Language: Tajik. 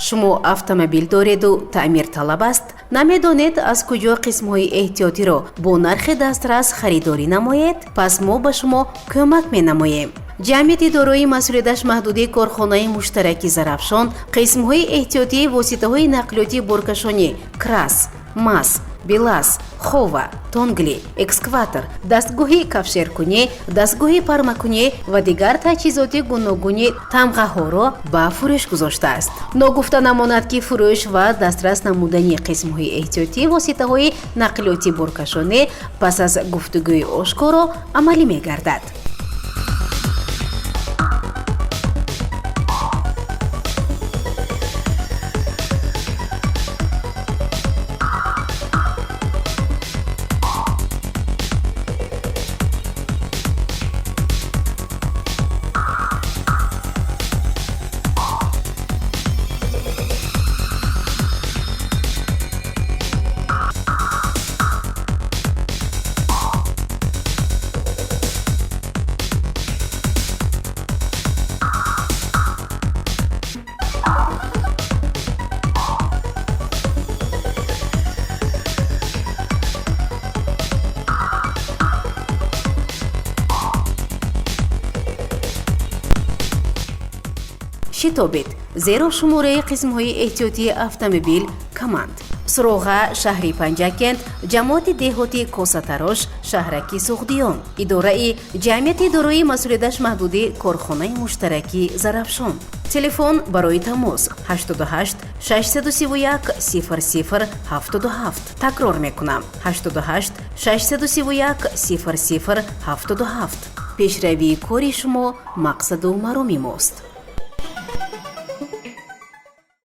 Шумо автомобил дореду таъмирталаб аст, намедонед, аз куҷо қисмҳои эҳтиётиро бо нархи дастрас харидорӣ намоед? Пас мо ба шумо кӯмак менамоем. Ҷамъияти дорои масъулияташ маҳдуди корхонаи муштараки «Зарафшон» қисмҳои эҳтиётии воситаҳои нақлиётии боркашонӣ КрАЗ, МАЗ, БелАЗ, Хова, Тонгли, экскаватор, дастгоҳи кафшеркунӣ, дастгоҳи пармакунӣ ва дигар таҷҳизоти гуногуни тамғаҳоро ба фурӯш гузоштааст. Ногуфта намонад, ки фурӯш ва дастрас намудани қисмҳои эҳтиётии воситаҳои нақлиёти боркашонӣ пас аз гуфтугӯи ошкоро амалӣ мегардад. Шитобед, зеро шумораи қисмҳои эҳтиётии автомобил каманд. Суроға: шаҳри Панҷакент, ҷамоати деҳоти Косатарош, шаҳраки Суғдиён, идораи ҷамъияти дорои масъулияташ маҳдуди корхонаи муштараки «Зарафшон». Телефон барои тамос: 88 631 00 77. Такрор мекунам: 88 631 00 77. Пешравии кори шумо мақсаду мароми мост.